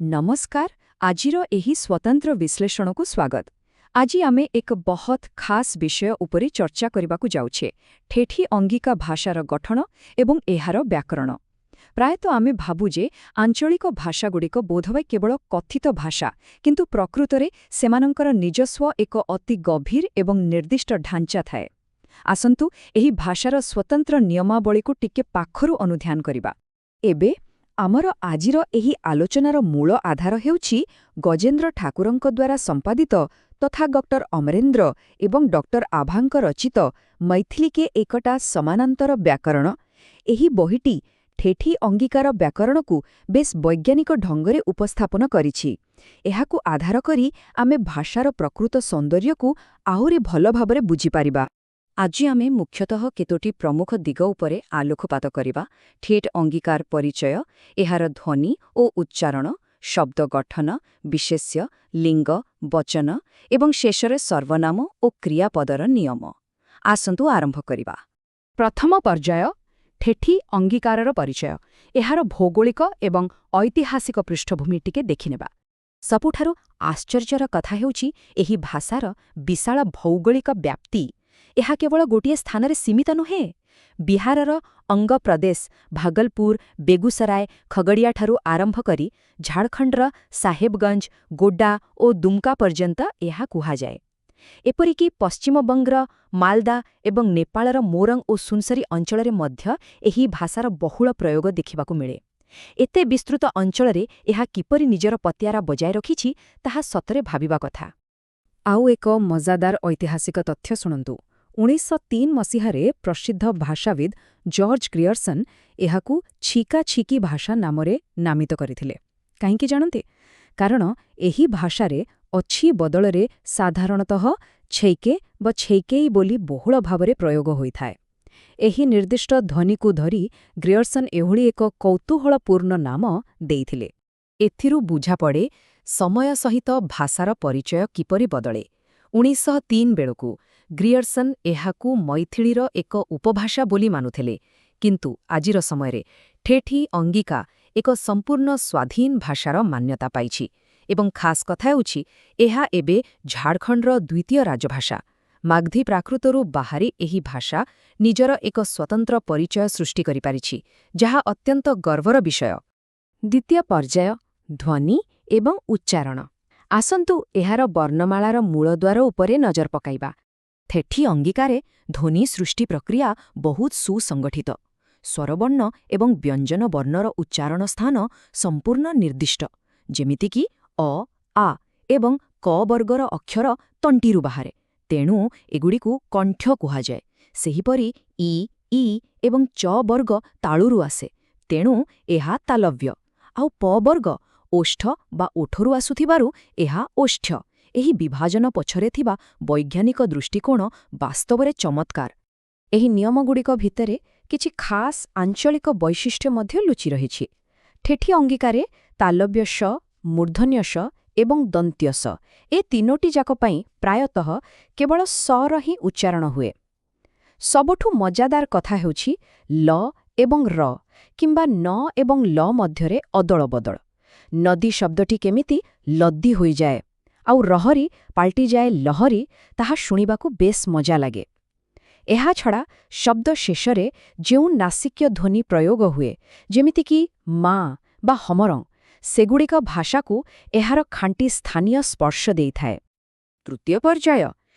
ନମସ୍କାର। ଆଜିର ଏହି ସ୍ୱତନ୍ତ୍ର ବିଶ୍ଳେଷଣକୁ ସ୍ୱାଗତ। ଆଜି ଆମେ ଏକ ବହୁତ ଖାସ୍ ବିଷୟ ଉପରେ ଚର୍ଚ୍ଚା କରିବାକୁ ଯାଉଛେ, ଠେଠି ଅଙ୍ଗିକା ଭାଷାର ଗଠନ ଏବଂ ଏହାର ବ୍ୟାକରଣ। ପ୍ରାୟତଃ ଆମେ ଭାବୁ ଯେ ଆଞ୍ଚଳିକ ଭାଷାଗୁଡ଼ିକ ବୋଧହୁଏ କେବଳ କଥିତ ଭାଷା, କିନ୍ତୁ ପ୍ରକୃତରେ ସେମାନଙ୍କର ନିଜସ୍ୱ ଏକ ଅତି ଗଭୀର ଏବଂ ନିର୍ଦ୍ଦିଷ୍ଟ ଢାଞ୍ଚା ଥାଏ। ଆସନ୍ତୁ, ଏହି ଭାଷାର ସ୍ୱତନ୍ତ୍ର ନିୟମାବଳୀକୁ ଟିକେ ପାଖରୁ ଅନୁଧ୍ୟାନ କରିବା। ଏବେ ଆମର ଆଜିର ଏହି ଆଲୋଚନାର ମୂଳ ଆଧାର ହେଉଛି ଗଜେନ୍ଦ୍ର ଠାକୁରଙ୍କ ଦ୍ୱାରା ସମ୍ପାଦିତ ତଥା ଡକ୍ଟର ଅମରେନ୍ଦ୍ର ଏବଂ ଡକ୍ଟର ଆଭାଙ୍କ ରଚିତ ମୈଥିଲିକେ ଏକଟା ସମାନାନ୍ତର ବ୍ୟାକରଣ। ଏହି ବହିଟି ଠେଠି ଅଙ୍ଗିକାର ବ୍ୟାକରଣକୁ ବେଶ୍ ବୈଜ୍ଞାନିକ ଢଙ୍ଗରେ ଉପସ୍ଥାପନ କରିଛି। ଏହାକୁ ଆଧାର କରି ଆମେ ଭାଷାର ପ୍ରକୃତ ସୌନ୍ଦର୍ଯ୍ୟକୁ ଆହୁରି ଭଲ ଭାବରେ ବୁଝିପାରିବା। ଆଜି ଆମେ ମୁଖ୍ୟତଃ କେତୋଟି ପ୍ରମୁଖ ଦିଗ ଉପରେ ଆଲୋକପାତ କରିବା: ଠେଠ ଅଙ୍ଗିକାର ପରିଚୟ, ଏହାର ଧ୍ୱନି ଓ ଉଚ୍ଚାରଣ, ଶବ୍ଦ ଗଠନ, ବିଶେଷ୍ୟ, ଲିଙ୍ଗ, ବଚନ ଏବଂ ଶେଷରେ ସର୍ବନାମ ଓ କ୍ରିୟାପଦର ନିୟମ। ଆସନ୍ତୁ ଆରମ୍ଭ କରିବା। ପ୍ରଥମ ପର୍ଯ୍ୟାୟ, ଠେଠି ଅଙ୍ଗିକାରର ପରିଚୟ। ଏହାର ଭୌଗୋଳିକ ଏବଂ ଐତିହାସିକ ପୃଷ୍ଠଭୂମି ଟିକେ ଦେଖିନେବା। ସବୁଠାରୁ ଆଶ୍ଚର୍ଯ୍ୟର କଥା ହେଉଛି ଏହି ଭାଷାର ବିଶାଳ ଭୌଗୋଳିକ ବ୍ୟାପ୍ତି। ଏହା କେବଳ ଗୋଟିଏ ସ୍ଥାନରେ ସୀମିତ ନୁହେଁ। ବିହାରର ଅଙ୍ଗ ପ୍ରଦେଶ ଭାଗଲପୁର, ବେଗୁସରାୟ, ଖଗଡ଼ିଆଠାରୁ ଆରମ୍ଭ କରି ଝାଡ଼ଖଣ୍ଡର ସାହେବଗଞ୍ଜ, ଗୋଡ୍ଡା ଓ ଦୁମ୍କା ପର୍ଯ୍ୟନ୍ତ ଏହା କୁହାଯାଏ। ଏପରିକି ପଶ୍ଚିମବଙ୍ଗର ମାଲଦା ଏବଂ ନେପାଳର ମୋରଙ୍ଗ ଓ ସୁନସରୀ ଅଞ୍ଚଳରେ ମଧ୍ୟ ଏହି ଭାଷାର ବହୁଳ ପ୍ରୟୋଗ ଦେଖିବାକୁ ମିଳେ। ଏତେ ବିସ୍ତୃତ ଅଞ୍ଚଳରେ ଏହା କିପରି ନିଜର ପତିଆରା ବଜାୟ ରଖିଛି, ତାହା ସତରେ ଭାବିବା କଥା। ଆଉ ଏକ ମଜାଦାର ଐତିହାସିକ ତଥ୍ୟ ଶୁଣନ୍ତୁ। 1903 ମସିହାରେ ପ୍ରସିଦ୍ଧ ଭାଷାବିଦ୍ ଜର୍ଜ ଗ୍ରିୟର୍ସନ୍ ଏହାକୁ ଛିକା ଛିକି ଭାଷା ନାମରେ ନାମିତ କରିଥିଲେ। କାହିଁକି ଜାଣନ୍ତି? କାରଣ ଏହି ଭାଷାରେ ଅଛି ବଦଳରେ ସାଧାରଣତଃ ଛେଇକେ ବା ଛେଇକେଇ ବୋଲି ବହୁଳ ଭାବରେ ପ୍ରୟୋଗ ହୋଇଥାଏ। ଏହି ନିର୍ଦ୍ଦିଷ୍ଟ ଧ୍ୱନିକୁ ଧରି ଗ୍ରିୟର୍ସନ୍ ଏଭଳି ଏକ କୌତୂହଳପୂର୍ଣ୍ଣ ନାମ ଦେଇଥିଲେ। ଏଥିରୁ ବୁଝାପଡ଼େ, ସମୟ ସହିତ ଭାଷାର ପରିଚୟ କିପରି ବଦଳେ। 1903 ବେଳକୁ ଗ୍ରିୟର୍ସନ୍ ଏହାକୁ ମୈଥିଳୀର ଏକ ଉପଭାଷା ବୋଲି ମାନୁଥିଲେ, କିନ୍ତୁ ଆଜିର ସମୟରେ ଠେଠି ଅଙ୍ଗିକା ଏକ ସମ୍ପୂର୍ଣ୍ଣ ସ୍ୱାଧୀନ ଭାଷାର ମାନ୍ୟତା ପାଇଛି ଏବଂ ଖାସ୍ କଥା ହେଉଛି, ଏହା ଏବେ ଝାଡ଼ଖଣ୍ଡର ଦ୍ୱିତୀୟ ରାଜଭାଷା। ମାଗଧୀ ପ୍ରାକୃତରୁ ବାହାରି ଏହି ଭାଷା ନିଜର ଏକ ସ୍ୱତନ୍ତ୍ର ପରିଚୟ ସୃଷ୍ଟି କରିପାରିଛି, ଯାହା ଅତ୍ୟନ୍ତ ଗର୍ବର ବିଷୟ। ଦ୍ୱିତୀୟ ପର୍ଯ୍ୟାୟ, ଧ୍ୱନି ଏବଂ ଉଚ୍ଚାରଣ। ଆସନ୍ତୁ, ଏହାର ବର୍ଣ୍ଣମାଳାର ମୂଳଦ୍ୱାର ଉପରେ ନଜର ପକାଇବା। ଠେଠି ଅଙ୍ଗିକାରେ ଧ୍ୱନି ସୃଷ୍ଟି ପ୍ରକ୍ରିୟା ବହୁତ ସୁସଂଗଠିତ। ସ୍ୱରବର୍ଣ୍ଣ ଏବଂ ବ୍ୟଞ୍ଜନ ବର୍ଣ୍ଣର ଉଚ୍ଚାରଣ ସ୍ଥାନ ସମ୍ପୂର୍ଣ୍ଣ ନିର୍ଦ୍ଦିଷ୍ଟ। ଯେମିତିକି ଅ, ଆ ଏବଂ କ ବର୍ଗର ଅକ୍ଷର ତଣ୍ଟିରୁ ବାହାରେ, ତେଣୁ ଏଗୁଡ଼ିକୁ କଣ୍ଠ୍ୟ କୁହାଯାଏ। ସେହିପରି ଇ, ଈ ଏବଂ ଚ ବର୍ଗ ତାଳୁରୁ ଆସେ, ତେଣୁ ଏହା ତାଲବ୍ୟ। ଆଉ ପ ବର୍ଗ ଓଷ୍ଠ ବା ଓଠରୁ ଆସୁଥିବାରୁ ଏହା ଓଷ୍ଠ୍ୟ। ଏହି ବିଭାଜନ ପଛରେ ଥିବା ବୈଜ୍ଞାନିକ ଦୃଷ୍ଟିକୋଣ ବାସ୍ତବରେ ଚମତ୍କାର। ଏହି ନିୟମଗୁଡ଼ିକ ଭିତରେ କିଛି ଖାସ୍ ଆଞ୍ଚଳିକ ବୈଶିଷ୍ଟ୍ୟ ମଧ୍ୟ ଲୁଚି ରହିଛି। ଠେଠି ଅଙ୍ଗିକାରେ ତାଲବ୍ୟ ଶ, ମୂର୍ଦ୍ଧନ୍ୟ ଶ ଏବଂ ଦନ୍ତ୍ୟ ସ, ଏ ତିନୋଟି ଯାକ ପାଇଁ ପ୍ରାୟତଃ କେବଳ ସର ହିଁ ଉଚ୍ଚାରଣ ହୁଏ। ସବୁଠୁ ମଜାଦାର କଥା ହେଉଛି ଲ ଏବଂ ର କିମ୍ବା ନ ଏବଂ ଲ ମଧ୍ୟରେ ଅଦଳ ବଦଳ। ନଦୀ ଶବ୍ଦଟି କେମିତି ଲଦି ହୋଇଯାଏ ଆଉ ରହରି ପାଲଟିଯାଏ ଲହରୀ, ତାହା ଶୁଣିବାକୁ ବେଶ୍ ମଜା ଲାଗେ। ଏହାଛଡ଼ା ଶବ୍ଦ ଶେଷରେ ଯେଉଁ ନାସିକ୍ୟ ଧ୍ୱନି ପ୍ରୟୋଗ ହୁଏ, ଯେମିତିକି ମା ବା ହମରଂ, ସେଗୁଡ଼ିକ ଭାଷାକୁ ଏହାର ଖାଣ୍ଟି ସ୍ଥାନୀୟ ସ୍ପର୍ଶ ଦେଇଥାଏ। ତୃତୀୟ ପର୍ଯ୍ୟାୟ,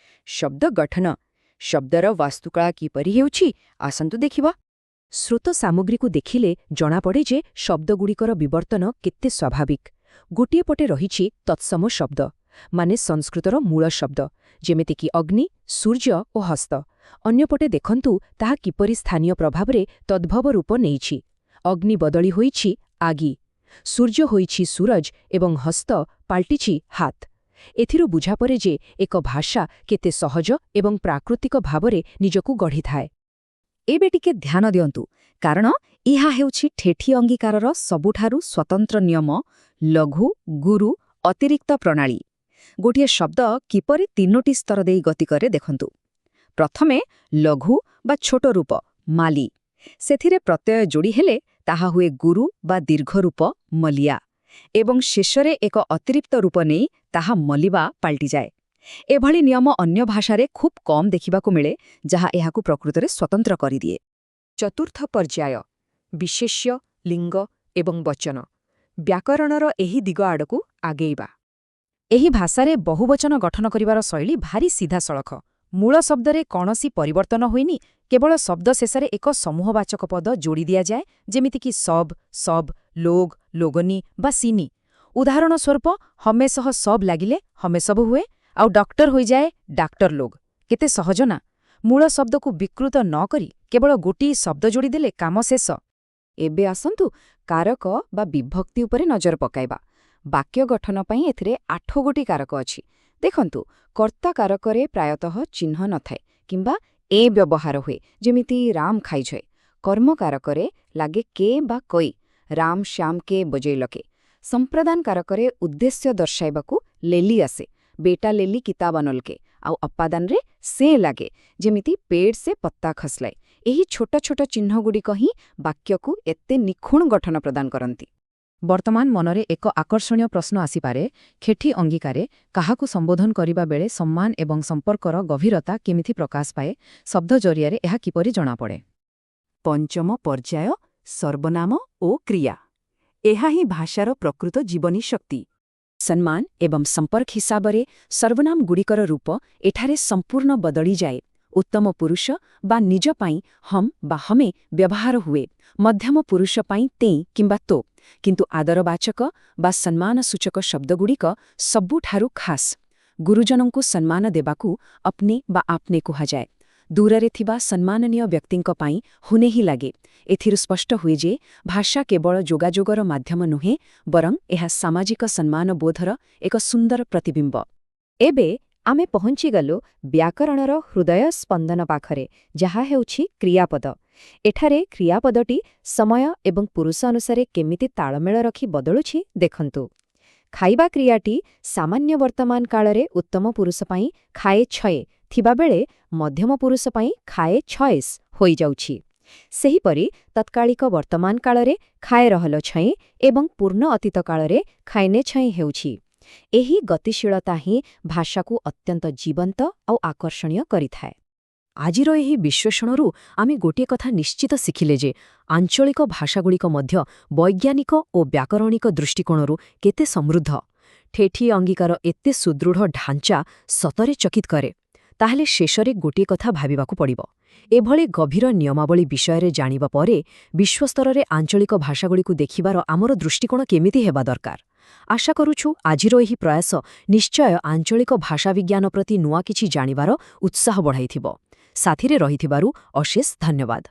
ଶବ୍ଦ ଗଠନ। ଶବ୍ଦର ବାସ୍ତୁକଳା କିପରି ହେଉଛି, ଆସନ୍ତୁ ଦେଖିବା। ସ୍ରୋତ ସାମଗ୍ରୀକୁ ଦେଖିଲେ ଜଣାପଡ଼େ ଯେ ଶବ୍ଦଗୁଡ଼ିକର ବିବର୍ତ୍ତନ କେତେ ସ୍ୱାଭାବିକ। ଗୋଟିଏ ପଟେ ରହିଛି ତତ୍ସମ ଶବ୍ଦ, ମାନେ ସଂସ୍କୃତର ମୂଳ ଶବ୍ଦ, ଯେମିତିକି ଅଗ୍ନି, ସୂର୍ଯ୍ୟ ଓ ହସ୍ତ। ଅନ୍ୟପଟେ ଦେଖନ୍ତୁ, ତାହା କିପରି ସ୍ଥାନୀୟ ପ୍ରଭାବରେ ତଦ୍ଭବ ରୂପ ନେଇଛି। ଅଗ୍ନି ବଦଳି ହୋଇଛି ଆଗି, ସୂର୍ଯ୍ୟ ହୋଇଛି ସୂରଜ ଏବଂ ହସ୍ତ ପାଲଟିଛି ହାତ। ଏଥିରୁ ବୁଝାପଡ଼େ ଯେ ଏକ ଭାଷା କେତେ ସହଜ ଏବଂ ପ୍ରାକୃତିକ ଭାବରେ ନିଜକୁ ଗଢ଼ିଥାଏ। ଏବେ ଟିକେ ଧ୍ୟାନ ଦିଅନ୍ତୁ, କାରଣ ଏହା ହେଉଛି ଠେଠି ଅଙ୍ଗିକାରର ସବୁଠାରୁ ସ୍ୱତନ୍ତ୍ର ନିୟମ, ଲଘୁ, ଗୁରୁ, ଅତିରିକ୍ତ ପ୍ରଣାଳୀ। ଗୋଟିଏ ଶବ୍ଦ କିପରି ତିନୋଟି ସ୍ତର ଦେଇ ଗତି କରେ, ଦେଖନ୍ତୁ। ପ୍ରଥମେ ଲଘୁ ବା ଛୋଟ ରୂପ ମାଲି। ସେଥିରେ ପ୍ରତ୍ୟୟ ଯୋଡ଼ି ହେଲେ ତାହା ହୁଏ ଗୁରୁ ବା ଦୀର୍ଘ ରୂପ ମଲିଆ। ଏବଂ ଶେଷରେ ଏକ ଅତିରିକ୍ତ ରୂପ ନେଇ ତାହା ମଲିବା ପାଲଟିଯାଏ। ଏଭଳି ନିୟମ ଅନ୍ୟ ଭାଷାରେ ଖୁବ୍ କମ୍ ଦେଖିବାକୁ ମିଳେ, ଯାହା ଏହାକୁ ପ୍ରକୃତରେ ସ୍ୱତନ୍ତ୍ର କରିଦିଏ। ଚତୁର୍ଥ ପର୍ଯ୍ୟାୟ, ବିଶେଷ୍ୟ, ଲିଙ୍ଗ ଏବଂ ବଚନ। ବ୍ୟାକରଣର ଏହି ଦିଗ ଆଡ଼କୁ ଆଗେଇବା। ଏହି ଭାଷାରେ ବହୁବଚନ ଗଠନ କରିବାର ଶୈଳୀ ଭାରି ସିଧାସଳଖ। ମୂଳ ଶବ୍ଦରେ କୌଣସି ପରିବର୍ତ୍ତନ ହୋଇନି, କେବଳ ଶବ୍ଦ ଶେଷରେ ଏକ ସମୂହବାଚକ ପଦ ଯୋଡ଼ି ଦିଆଯାଏ, ଯେମିତିକି ସବ୍, ସବ୍, ଲୋଗ, ଲୋଗନି ବା ସିନି। ଉଦାହରଣ ସ୍ୱରୂପ, ହମେ ସହ ସବ୍ ଲାଗିଲେ ହମେ ସବୁ ହୁଏ, ଆଉ ଡକ୍ଟର ହୋଇଯାଏ ଡାକ୍ତର ଲୋଗ। କେତେ ସହଜ ନା? ମୂଳ ଶବ୍ଦକୁ ବିକୃତ ନ କରି କେବଳ ଗୋଟିଏ ଶବ୍ଦ ଯୋଡ଼ିଦେଲେ କାମ ଶେଷ। ଏବେ ଆସନ୍ତୁ କାରକ ବା ବିଭକ୍ତି ଉପରେ ନଜର ପକାଇବା। ବାକ୍ୟ ଗଠନ ପାଇଁ ଏଥିରେ 8 ଗୋଟି କାରକ ଅଛି। ଦେଖନ୍ତୁ, କର୍ତ୍ତା କାରକରେ ପ୍ରାୟତଃ ଚିହ୍ନ ନଥାଏ କିମ୍ବା ଏ ବ୍ୟବହାର ହୁଏ, ଯେମିତି ରାମ ଖାଇଛଏ। କର୍ମ କାରକରେ ଲାଗେ କେ ବା କଇ, ରାମ ଶ୍ୟାମ କେ ବଜେଇଲକେ। ସମ୍ପ୍ରଦାନ କାରକରେ ଉଦ୍ଦେଶ୍ୟ ଦର୍ଶାଇବାକୁ ଲେଲି ଆସେ, ବେଟା ଲେଲି କିତାବ ଆନଲକେ। ଆଉ ଅପାଦାନରେ ସେ ଲାଗେ, ଯେମିତି ପେଡ଼ ସେ ପତ୍ତା ଖସଲାଏ। ଏହି ଛୋଟ ଛୋଟ ଚିହ୍ନଗୁଡ଼ିକ ହିଁ ବାକ୍ୟକୁ ଏତେ ନିଖୁଣ ଗଠନ ପ୍ରଦାନ କରନ୍ତି। ବର୍ତ୍ତମାନ ମନରେ ଏକ ଆକର୍ଷଣୀୟ ପ୍ରଶ୍ନ ଆସିପାରେ, ଠେଠି ଅଙ୍ଗିକାରେ କାହାକୁ ସମ୍ବୋଧନ କରିବା ବେଳେ ସମ୍ମାନ ଏବଂ ସମ୍ପର୍କର ଗଭୀରତା କେମିତି ପ୍ରକାଶ ପାଏ? ଶବ୍ଦ ଜରିଆରେ ଏହା କିପରି ଜଣାପଡ଼େ? ପଞ୍ଚମ ପର୍ଯ୍ୟାୟ, ସର୍ବନାମ ଓ କ୍ରିୟା। ଏହା ହିଁ ଭାଷାର ପ୍ରକୃତ ଜୀବନୀ ଶକ୍ତି। ସମ୍ମାନ ଏବଂ ସମ୍ପର୍କ ହିସାବରେ ସର୍ବନାମଗୁଡ଼ିକର ରୂପ ଏଠାରେ ସମ୍ପୂର୍ଣ୍ଣ ବଦଳିଯାଏ। ଉତ୍ତମ ପୁରୁଷ ବା ନିଜ ପାଇଁ ହମ୍ ବା ହମେ ବ୍ୟବହାର ହୁଏ, ମଧ୍ୟମ ପୁରୁଷ ପାଇଁ ତେଁ କିମ୍ବା ତୋ। କିନ୍ତୁ ଆଦରବାଚକ ବା ସମ୍ମାନସୂଚକ ଶବ୍ଦଗୁଡ଼ିକ ସବୁଠାରୁ ଖାସ୍। ଗୁରୁଜନଙ୍କୁ ସମ୍ମାନ ଦେବାକୁ ଅପ୍ନେ ବା ଆପ୍ନେ କୁହାଯାଏ। ଦୂରରେ ଥିବା ସମ୍ମାନନୀୟ ବ୍ୟକ୍ତିଙ୍କ ପାଇଁ ହୁନେ ହିଁ ଲାଗେ। ଏଥିରୁ ସ୍ପଷ୍ଟ ହୁଏ ଯେ ଭାଷା କେବଳ ଯୋଗାଯୋଗର ମାଧ୍ୟମ ନୁହେଁ, ବରଂ ଏହା ସାମାଜିକ ସମ୍ମାନବୋଧର ଏକ ସୁନ୍ଦର ପ୍ରତିବିମ୍ବ। ଏବେ ଆମେ ପହଞ୍ଚିଗଲୁ ବ୍ୟାକରଣର ହୃଦୟ ସ୍ପନ୍ଦନ ପାଖରେ, ଯାହା ହେଉଛି କ୍ରିୟାପଦ। ଏଠାରେ କ୍ରିୟାପଦଟି ସମୟ ଏବଂ ପୁରୁଷ ଅନୁସାରେ କେମିତି ତାଳମେଳ ରଖି ବଦଳୁଛି ଦେଖନ୍ତୁ। ଖାଇବା କ୍ରିୟାଟି ସାମାନ୍ୟ ବର୍ତ୍ତମାନ କାଳରେ ଉତ୍ତମ ପୁରୁଷ ପାଇଁ ଖାଏ ଛଏ ଥିବାବେଳେ ମଧ୍ୟମ ପୁରୁଷ ପାଇଁ ଖାଏ ଛଏସ୍ ହୋଇଯାଉଛି। ସେହିପରି ତତ୍କାଳିକ ବର୍ତ୍ତମାନ କାଳରେ ଖାଏ ରହଲ ଛଏଁ ଏବଂ ପୂର୍ଣ୍ଣ ଅତୀତ କାଳରେ ଖାଇନେ ଛଏଁ ହେଉଛି। ଏହି ଗତିଶୀଳତା ହିଁ ଭାଷାକୁ ଅତ୍ୟନ୍ତ ଜୀବନ୍ତ ଆଉ ଆକର୍ଷଣୀୟ କରିଥାଏ। ଆଜିର ଏହି ବିଶ୍ଳେଷଣରୁ ଆମେ ଗୋଟିଏ କଥା ନିଶ୍ଚିତ ଶିଖିଲେ ଯେ ଆଞ୍ଚଳିକ ଭାଷାଗୁଡ଼ିକ ମଧ୍ୟ ବୈଜ୍ଞାନିକ ଓ ବ୍ୟାକରଣିକ ଦୃଷ୍ଟିକୋଣରୁ କେତେ ସମୃଦ୍ଧ। ଠେଠି ଅଙ୍ଗିକାର ଏତେ ସୁଦୃଢ଼ ଢାଞ୍ଚା ସତରେ ଚକିତ କରେ। ତାହେଲେ ଶେଷରେ ଗୋଟିଏ କଥା ଭାବିବାକୁ ପଡ଼ିବ। ଏଭଳି ଗଭୀର ନିୟମାବଳୀ ବିଷୟରେ ଜାଣିବା ପରେ ବିଶ୍ୱସ୍ତରରେ ଆଞ୍ଚଳିକ ଭାଷାଗୁଡ଼ିକୁ ଦେଖିବାର ଆମର ଦୃଷ୍ଟିକୋଣ କେମିତି ହେବା ଦରକାର? ଆଶା କରୁଛୁ, ଆଜିର ଏହି ପ୍ରୟାସ ନିଶ୍ଚୟ ଆଞ୍ଚଳିକ ଭାଷାବିଜ୍ଞାନ ପ୍ରତି ନୂଆ କିଛି ଜାଣିବାର ଉତ୍ସାହ ବଢ଼ାଇଥିବ। ସାଥିରେ ରହିଥିବାରୁ ଅଶେଷ ଧନ୍ୟବାଦ।